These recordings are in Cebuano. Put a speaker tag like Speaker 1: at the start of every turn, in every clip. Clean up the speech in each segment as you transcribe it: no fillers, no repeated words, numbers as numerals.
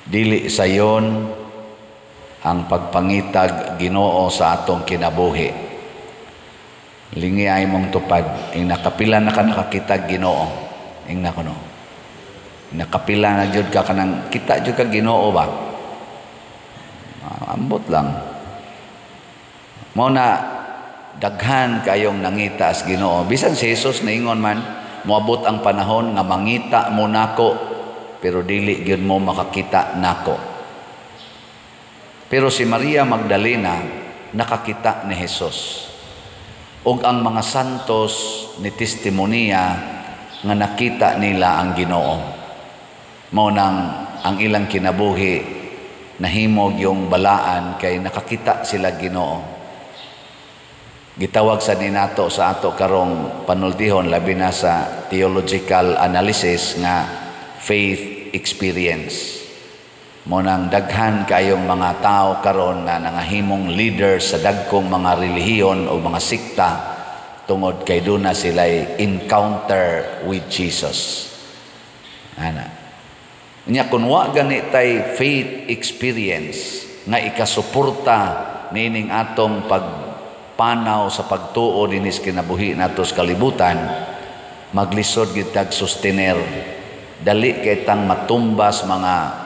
Speaker 1: Dili sayon ang pagpangitag Ginoo sa atong kinabuhi. Lingi ay mong tupad, ing nakapila na ka nakakitag Ginoo. Ing na kuno. Nakapila na jud ka kanang kita jud ka Ginoo ba? Ambot lang. Mao na daghan kayong nangita sa Ginoo. Bisan si Jesus niingon man, moabot ang panahon nga mangita mo nako pero dili gyud mo makakita nako. Pero si Maria Magdalena nakakita ni Jesus. Ug ang mga santos ni testimoniya nga nakita nila ang Ginoo. Mao nang ang ilang kinabuhi nahimog yung balaan kay nakakita sila Ginoo. Gitawag sa ninato sa ato karong panultihon, labi na sa theological analysis, nga faith experience. Mo nang daghan kayong mga tao karon nga nangahimong leader sa dagkong mga relihiyon o mga sikta tungod kay duna sila'y encounter with Jesus. Ana. Nya kun wa gani tay faith experience nga ikasuporta niining atong pagpanaw sa pagtuo dinis kinabuhi nato sa kalibutan, maglisod gyud tag sustener. Dali kay tang matumbas mga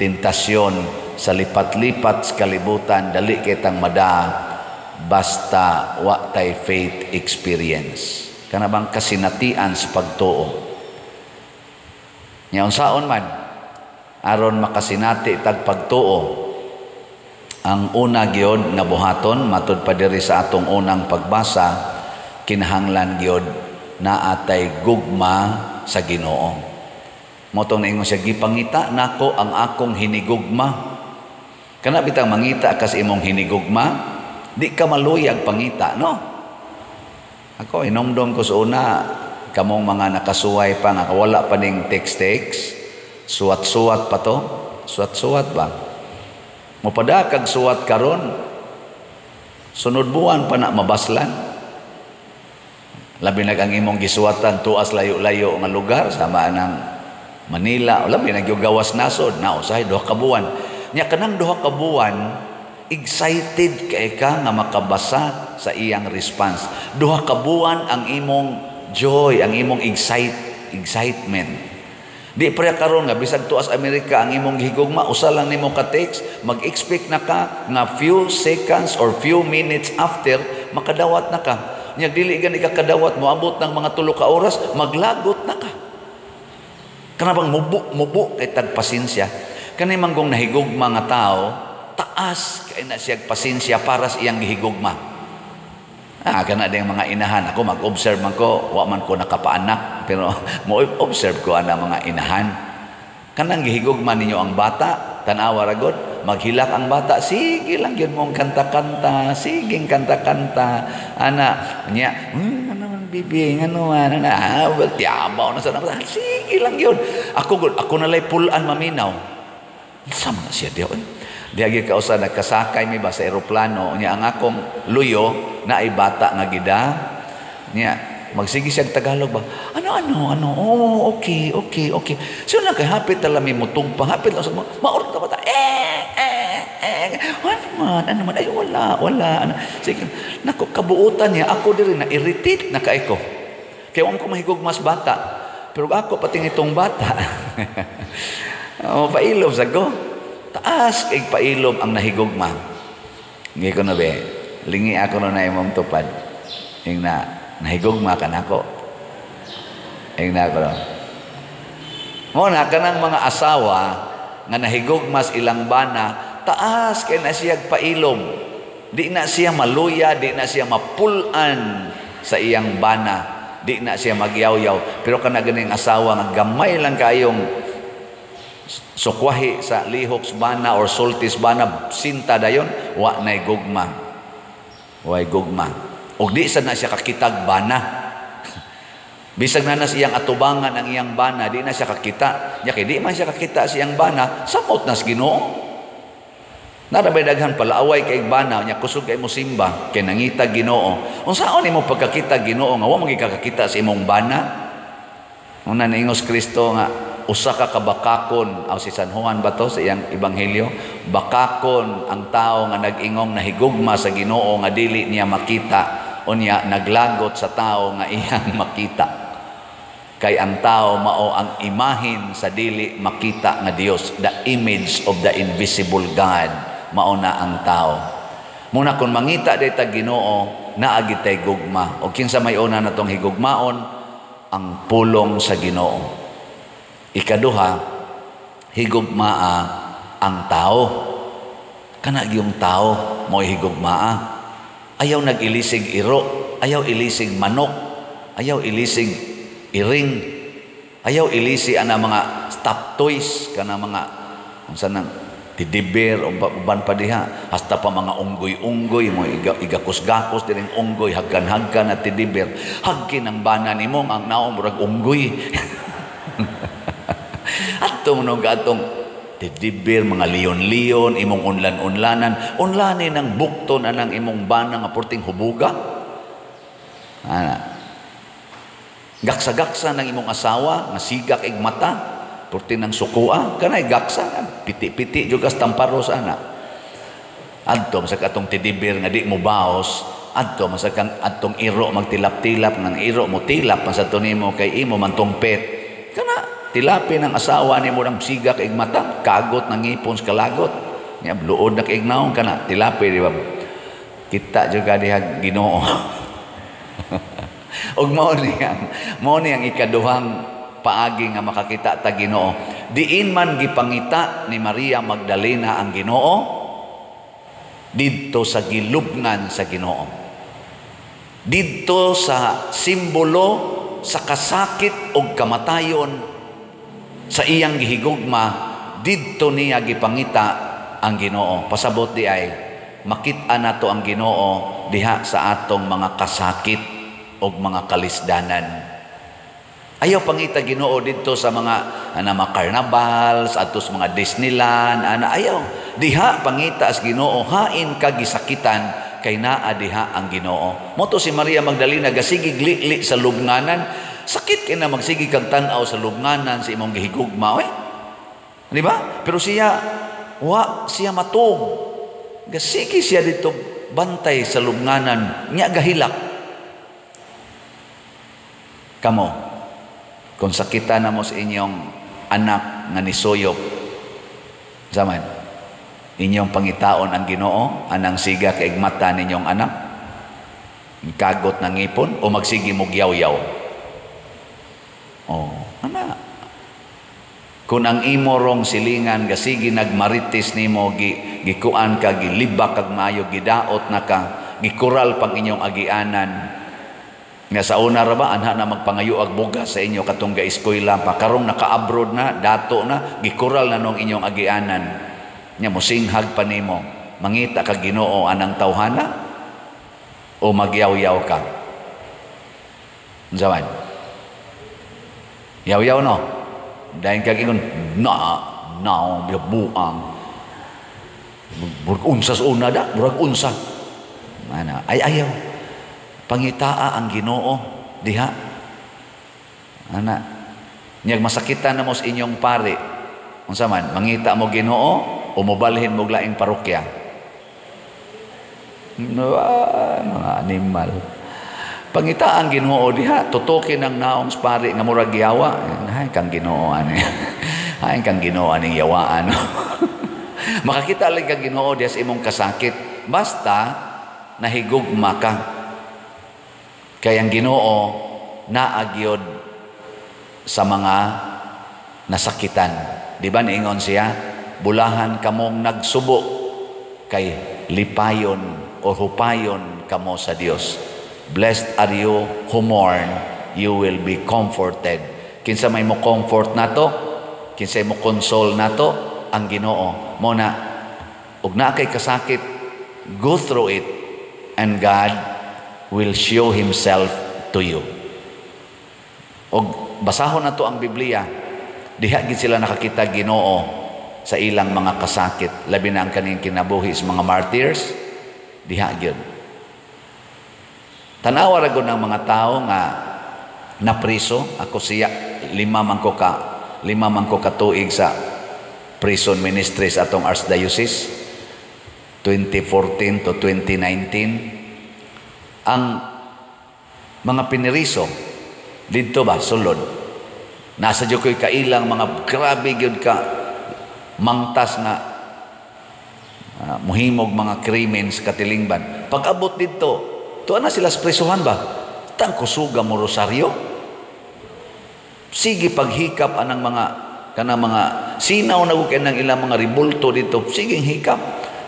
Speaker 1: tentasyon sa lipat-lipat sa kalibutan, dali kay tang mada basta wa tay faith experience. Kana bang kasinatian sa pagtuo. Nya unsaon man aron makasinati tag pagtuo? Ang una gyud nga buhaton, matud pa diri sa atong unang pagbasa, kinahanglan gyud naa tay gugma sa Ginoo. Mao tong naingon siya, "Gipangita nako ang akong hinigugma." Kana bitang mangita ka sa imong hinigugma, di ka maluyag pangita, no? Ako, inomdom ko sa una, kamong mga nakasuway pa, nga wala pa ning text-text, suwat-suwat pa to, suwat-suwat ba? Mupada kag suwat karon, sunod buwan pa na mabaslan. Labi nag ang imong gisuwatan, tuas layo-layo nga lugar, sama ng Manila, labi nag gawas nasod, na usahay 2 ka buwan. Nya kanang 2 ka buwan, excited kay ka nga makabasa sa iyang response. 2 ka buwan ang imong joy, ang imong excitement. Di pre karon nga bisag tuas Amerika ang imong gihigugma, usa lang nimo ka text, mag-expect na ka nga few seconds or few minutes after makadawat na ka. Nya dili gani ka kadawat, moabot ng mga 3 ka oras, maglagot na ka. Kana bang mubo mubo kay tag pasensya. Kani manggong nahigugma nga tao, taas kay na siya pasensya para sa iyang gihigugma. Kana ding mga inahan. Ako mag-observe man ko, wa man ko nakapaanak, pero mo-observe ko ana mga inahan. Kanang gihigugma ninyo ang bata, tan-awa ra gud, maghilak ang bata, sige lang gyud mong kanta-kanta, sige kanta-kanta. Ana, nya, ano man bibi, ano man, ana, well, tiyabaw na sa sige lang yun. Ako gud, ako nalay pulan maminaw. Sama na siya diya. Diya gyud kausa nagkasakay mi ba sa eroplano, nya ang akong luyo na ay bata nga gida. Nya magsige siya Tagalog ba? Ano ano ano? Oh, okay. So na kay hapit tala mi mutugpa, hapit lang sa maurot ka bata. Eh eh eh. Ano man, ano man? Ay, wala, wala. Ano. Sige, nako, kabuutan niya ako diri na irritate na kay ko. Kay wa ko mahigog mas bata. Pero ako pati itong bata. Oh, pailob sa ko. Taas kay pailob ang nahigugma. Ngi ko na be. Lingi ako na imong tupad. Ing na nahigugma ka nako. Ing na ko. Mo na kanang mga asawa nga nahigugma sa ilang bana, taas kay na siya pailob. Di na siya maluya, di na siya mapulan sa iyang bana. Di na siya magyawyaw. Pero kana ganing asawa nga gamay lang kayong sukwahi sa lihok bana or sultis bana, sinta dayon, wa nay gugma. Way gugma. Og di sad na siya kakitag bana. Bisag na na siyang atubangan ang iyang bana, di na siya kakita. Nya kay di man siya kakita sa iyang bana, samot na sa Ginoo. Nara bay daghan palaaway kay bana, nya kusog kay mo simba kay nangita Ginoo. Unsaon nimo pagkakita Ginoo nga wa man kakakita sa imong bana? Una niingos Kristo nga Usa ka kabakakon aw si San Juan ba to sa iyang ebanghelyo, bakakon ang tao nga nag-ingong nahigugma sa Ginoo nga dili niya makita, unya naglagot sa tao nga iyang makita. Kay ang tao mao ang imahin sa dili makita nga Dios, the image of the invisible God, mao na ang tao. Muna kung mangita day ta Ginoo, naa gyud tay gugma. O kinsa may una natong higugmaon? Ang pulong sa Ginoo. Ikaduha, higugmaa ang tao. Kana gyung tao mo higugmaa. Ayaw nag-ilisig iro, ayaw ilisig manok, ayaw ilisig iring, ayaw ilisi ana mga stuffed toys, kana mga unsa nang teddy bear o uban pa diha, hasta pa mga unggoy-unggoy mo igakos-gakos diring unggoy, hagkan-hagkan na teddy bear, hagkin ang bana nimo ang naong murag unggoy. Atong no atong teddy bear, mga leon-leon, imong unlan-unlanan, unlanin ang bukton anang imong bana nga porting hubuga. Ana. Gaksa-gaksa ng imong asawa, nga sigak ig mata, porting ng sukua, kanay gaksa, piti-piti jud kas tamparos ana. Adto sa katong teddy bear nga di mo baos, adto man sa kang adtong iro magtilap-tilap nga iro mo tilap man sa nimo kay imo man tong pet. Kana tilapin ang asawa nimo ng sigak ig mata, kagot ng ngipon sa kalagot. Nya luod na kay naong kana tilapi, di ba? Kita jud ka diha Ginoo. Ug mao ni ang ikaduhang paagi nga makakita ta Ginoo. Diin man gipangita ni Maria Magdalena ang Ginoo? Didto sa gilubngan sa Ginoo. Didto sa simbolo sa kasakit og kamatayon sa iyang gihigugma, didto niya gipangita ang Ginoo. Pasabot di ay makit-a nato ang Ginoo diha sa atong mga kasakit og mga kalisdanan. Ayaw pangita Ginoo didto sa mga ana mga carnivals, adto sa mga Disneyland, ana ayaw. Diha pangita as Ginoo, hain ka gisakitan kay naa diha ang Ginoo. Mao to si Maria Magdalena gasigig li sa lubnganan. Sakit kay na magsige kag tan-aw sa lubnganan sa imong gihigugma, oy. Di ba? Pero siya wa siya matug. Gasige siya dito bantay sa lubnganan, nya gahilak. Kamo, kung sakitan na mo sa inyong anak nga nisuyop, zaman, inyong pangitaon ang Ginoo, anang siga kay mata ninyong anak, kagot ng ngipon, o magsige mo yaw-yaw. Oh, ana. Kung ang imo rong silingan gasigi nagmarites nimo, gi gikuan ka, gilibak kag maayo, gidaot na ka, gikural pang inyong agianan nga sa una ra ba anha na magpangayo ag bugas sa inyo katong ga-eskwela pa, karong naka-abroad na, dato na, gikural na nung inyong agianan nya mosinghag pa nimo, mangita ka Ginoo anang tawhana o magyaw-yaw ka? Unsa man? Yaw-yaw, no? Dahil kag ingon na na buang murag unsa sa una da, murag unsa ana. Ay, ayaw. Pangitaa ang Ginoo diha ana. Nyag masakitan na mo sa inyong pare, unsa man? Mangita mo Ginoo o mobalhin mo laing parokya? No, ah, mga animal. Pangita ang Ginoo diha, tutukin ang naong sa pare nga murag yawa. Ay kang Ginoo ani. Ay kang Ginoo aning yawaan. Makakita lang kang Ginoo diha sa imong kasakit. Basta nahigugma ka. Kay ang Ginoo naagyod sa mga nasakitan. Di ba niingon siya, "Bulahan kamong nagsubo kay lipayon o hupayon kamo sa Dios." Blessed are you who mourn, you will be comforted. Kinsa may mo comfort nato? Kinsa mo console nato? Ang Ginoo. Mo na ug naa kay kasakit, go through it and God will show himself to you. Og basahon nato ang Biblia. Diha gid sila nakakita Ginoo sa ilang mga kasakit, labi na ang kaning kinabuhi sa mga martyrs, diha gyud. Tanawa ra gud ng mga tao nga napriso, ako siya lima man ko ka 5 man ko katuig sa prison ministry sa atong archdiocese, 2014 to 2019. Ang mga piniriso didto ba, sulod, nasa jud ko'y kailang mga grabe gyud ka mangtas nga muhimog mga krimen sa katilingban. Pag abot didto, tuwa na sila sa presuhan ba, tang kusuga mo rosaryo, sige paghikap anang mga kanang mga sinaw na kay nang ilang mga ribulto dito, sige hikap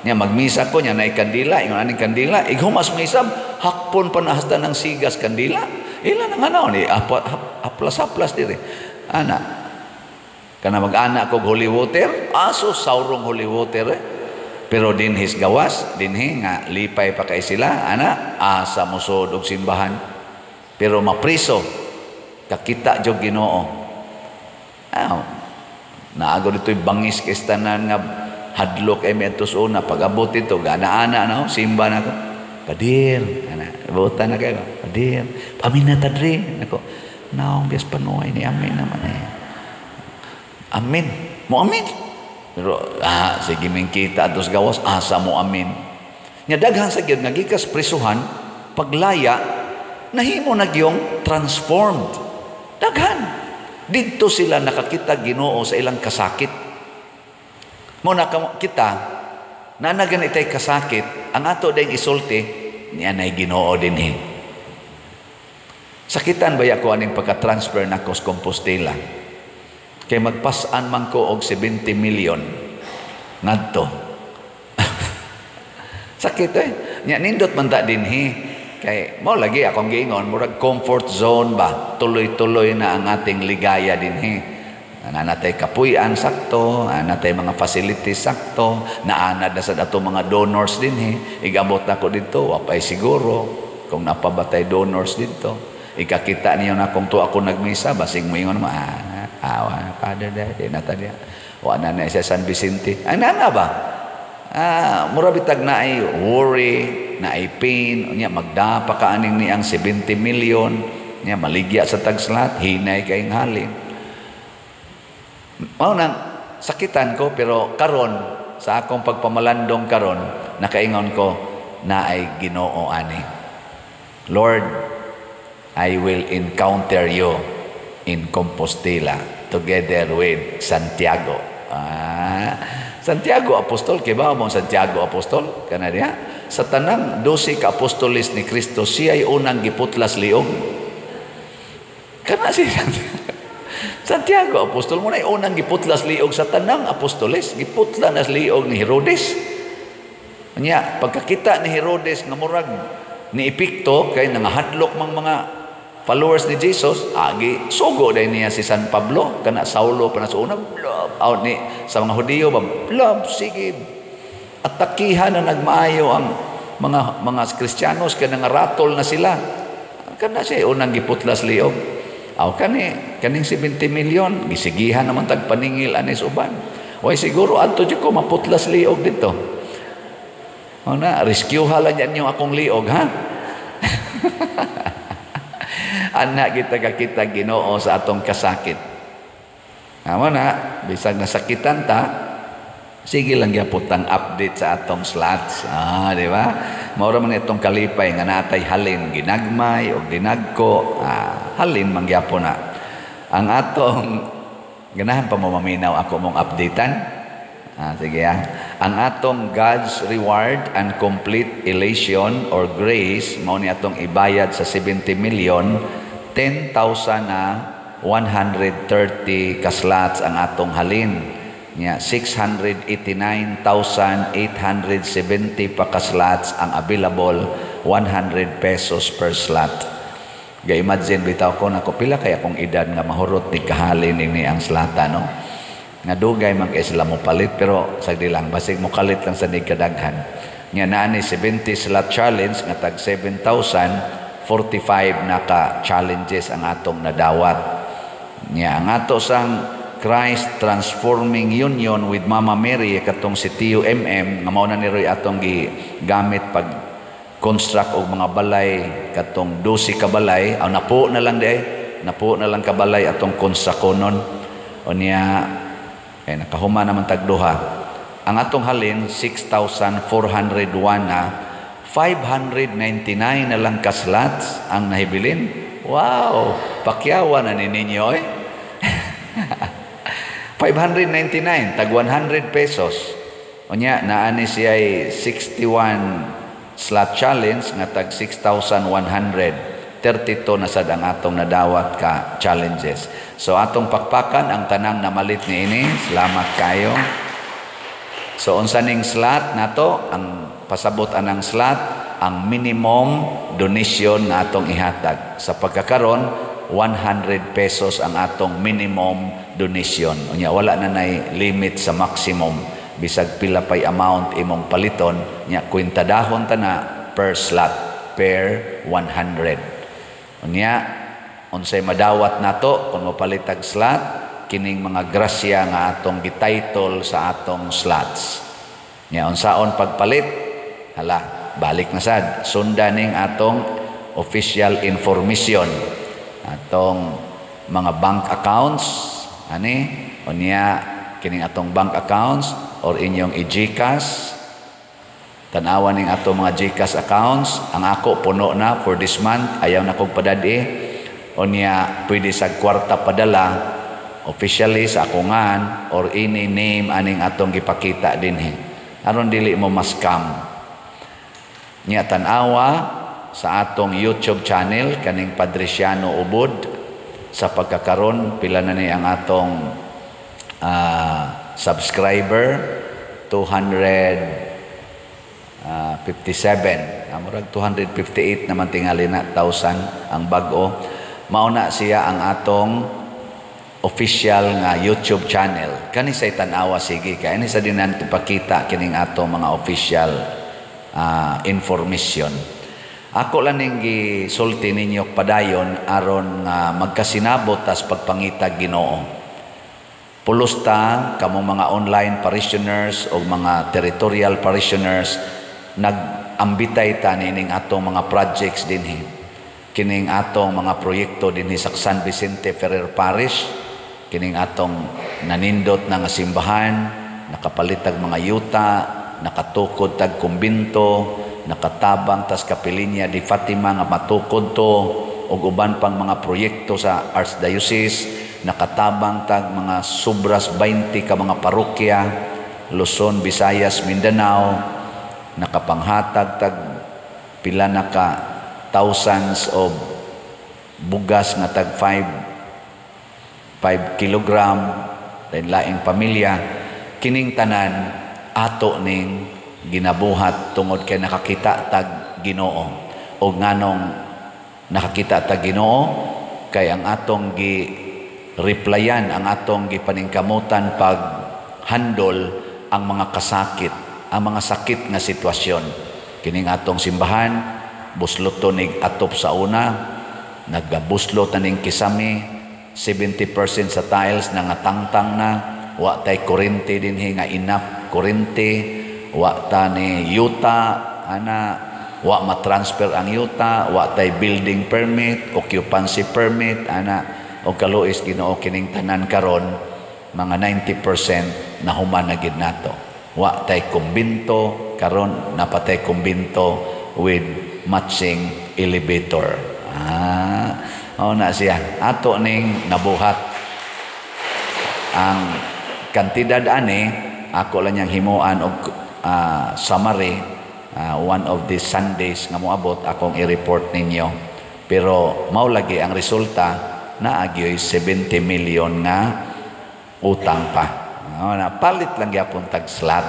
Speaker 1: niya. Magmisa ko niya, naay kandila, ingon aning kandila, ighumas mga isab, hakpon pa na hasta ng sigas kandila. Ila nang ano ni haplas-haplas diri ana. Kana mag-ana kog holy water, aso saurong holy water eh. Pero dinhis gawas dinhi nga lipay pa kay sila ana, asa mosud og simbahan. Pero mapriso, kakita jud Ginoo. Ah, naago dito'y bangis kay tanan nga hadlok ay miadto sa una. Pag-abot dito, gana-ana na, simba na ko. Padir, ana, butan na kayo. Padir, pamin na tadri. Nako, naong bias panuay ni amin naman eh. Amin. Mo amin. Pero, sige ming kita atos gawas, asa mo amin. Nya daghan sa gyud nga gikas prisuhan, paglaya, nahimo na gyung transformed. Daghan. Didto sila nakakita Ginoo sa ilang kasakit. Mo na kita, na ganitay kasakit, ang ato ding isulti, niya na'y Ginoo dinhi. Sakitan ba ko aning pagka-transfer na sa Compostela? Kay magpasan man ko og 70 million ngadto. Sakit eh. Nya nindot man ta dinhi. Kay mo lagi akong giingon, murag comfort zone ba? Tuloy-tuloy na ang ating ligaya dinhi. Nanatay kapuy-an sakto, natay mga facilities sakto, naanad na sa dato mga donors dinhi. Igabot na ko dito, wapay siguro kung napabatay donors dito. Ikakita niyo na kung to ako nagmisa, basing mo ingon mo, Father, di na ta diya. Wa na na sa San Vicente. Ay, na ba? Mura bitag na ay worry, na ay pain, unya magdapa ka aning ni ang 70 million, niya maligya sa tagslat, hinay kay halin. Mao nang sakitan ko, pero karon sa akong pagpamalandong karon, nakaingon ko na ay Ginoo ani. Lord, I will encounter you in Compostela together with Santiago. Santiago Apostol, kay ba mo Santiago Apostol? Kana diha sa tanang 12 ka apostoles ni Kristo, siya ay unang giputlas liog. Kana si Santiago Apostol mo na unang giputlas liog sa tanang apostoles, giputla na liog ni Herodes. Nya pagkakita ni Herodes nga murag ni epekto kay nangahadlok mang mga followers ni Jesus, agi sugo dahil niya si San Pablo, kana Saulo pa na sa una, out ni sa mga Hudiyo ba, love, sige, atakihan na nagmaayo ang mga Kristiyanos kay nangaratol na sila. Kana siya unang giputlas liog. Aw kani kaning 70 million gisigihan naman tag paningil anis uban. Way siguro adto jud ko maputlas liog dito. O na, rescue hala niyan yung akong liog, ha? Anak kita kakita Ginoo sa atong kasakit. Amo na, bisag nasakitan ta, sige lang gyapon tang update sa atong slots. Di ba? Mao ra man itong kalipay nga natay halin ginagmay o dinagko, halin man gyapon na. Ang atong ganahan pa mo maminaw ako mong updatean. Sige ah. Ang atong God's reward and complete elation or grace mao ni atong ibayad sa 70 million, 10,000 na 130 ka slots ang atong halin. Nya 689,870 pa ka slots ang available, 100 pesos per slot. Ga imagine bitaw ko nako pila kay akong edad nga mahurot ni kahalin ini ang slata, no? Nga dugay man kay sila mo palit, pero sagdi lang basig mo kalit lang sa kadaghan. Nya naa ni 70 slot challenge nga tag 7,045 naka challenges ang atong nadawat. Nya ang ato sang Christ Transforming Union with Mama Mary katong si TUMM nga mao na ni Roy atong gigamit pag construct og mga balay katong 12 ka balay, aw napo na lang di, napo na lang ka balay atong constructonon. Unya kay nakahuman naman tag duha. Ang atong halin 6,401 na, 599 na lang ka slots ang nahibilin. Wow, pakyawa na ni ninyo eh. 599 tag 100 pesos. Unya naa ni siya 61 slot challenge nga tag 6,132 na sad ang atong nadawat ka challenges. So atong pakpakan ang tanang namalit niini. Salamat kayo. So unsa ning slot nato, ang pasabot anang slot ang minimum donation nga atong ihatag. Sa pagkakaron 100 pesos ang atong minimum donation. Unya wala na nay limit sa maximum. Bisag pila pay amount imong paliton, nya kwenta dahon ta na per slot, per 100. Unya unsay madawat nato kung mopalit og slot, kining mga grasya nga atong gititle sa atong slots. Nya unsaon pagpalit? Hala, balik na sad. Sundan ning atong official information, atong mga bank accounts ani. Unya kining atong bank accounts or inyong i-GCash, tan-awan ning atong mga GCash accounts. Ang ako puno na for this month, ayaw na kog padad-i. Unya pwede sa kwarta padala officially sa akongan or any name aning atong gipakita dinhi aron dili mo ma-scam. Nya tan-awa sa atong YouTube channel kaning Padriciano Ubod. Sa pagkakaron pila na ni ang atong subscriber? 257, murag 258 naman tingali na thousand ang bag-o. Mao na siya ang atong official nga YouTube channel. Kani say tan-awa sige kay ani sa dinan ipakita kining atong mga official information. Ako lang ning gisulti ninyo padayon aron nga magkasinabot tas pagpangita Ginoo. Pulos ta kamong mga online parishioners o mga territorial parishioners, nag-ambitay ta nining atong mga projects dinhi. Kining atong mga proyekto dinhi sa San Vicente Ferrer Parish, kining atong nanindot na nga simbahan, nakapalitag mga yuta, nakatukod tag kumbinto, nakatabang tas Kapilinya di Fatima nga matukod to, ug uban pang mga proyekto sa Archdiocese, nakatabang tag mga sobras 20 ka mga parokya, Luzon, Visayas, Mindanao, nakapanghatag tag pila na ka thousands of bugas nga tag 5 kilogram lain laing pamilya. Kining tanan ato ning ginabuhat tungod kay nakakita tag Ginoo. O nganong nakakita tag Ginoo? Kay ang atong gi replyan, ang atong gipaningkamutan pag handle ang mga kasakit, ang mga sakit nga sitwasyon. Kining atong simbahan buslot to nig atop sa una, nagabuslot na ning kisame, 70% sa tiles nangatangtang na, wa tay kurente dinhi nga enough kurente, wa ta ni yuta ana, wa ma-transfer ang yuta, wa tay building permit, occupancy permit ana. O kaluoy Ginoo, kining tanan karon mga 90% na human na gid nato. Wa tay kumbinto, karon napatay kumbinto with matching elevator. Oh na siya ato ning nabuhat. Ang kantidad ani ako lang niyang himuan og summary one of these Sundays nga moabot, akong i-report ninyo. Pero mao lagi ang resulta, naagyoy 70 million nga utang pa. Oh, na palit lang gyapon tag slot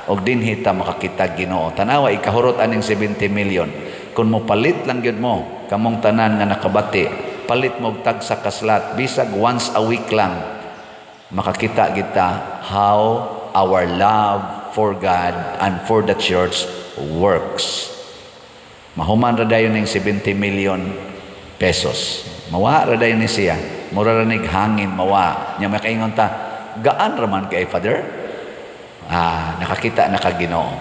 Speaker 1: og dinhi ta makakita Ginoo. Tanawa ikahurot aning 70 million. Kung mo palit lang gyud mo kamong tanan nga nakabati, palit mo og tagsa ka slot bisag once a week lang, makakita kita how our love for God and for the church works. Mahuman ra dayon ning 70 million pesos. Mawa ra dayon ni siya. Mura ra nig hangin mawa. Nya makaingon ta, gaan ra man kay Father? Nakakita na ka Ginoo.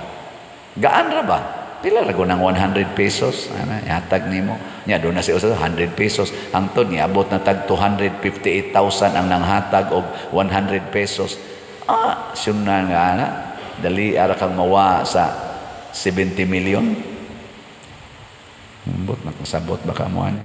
Speaker 1: Gaan ra ba? Pila ra ng 100 pesos? Ana, ihatag nimo. Nya doon na si usa 100 pesos. Hangtod niabot na tag 258,000 ang nanghatag og 100 pesos. Ah, syuna nga na. Dali ara kang mawa sa 70 million. Ambot, nakasabot baka mo ani.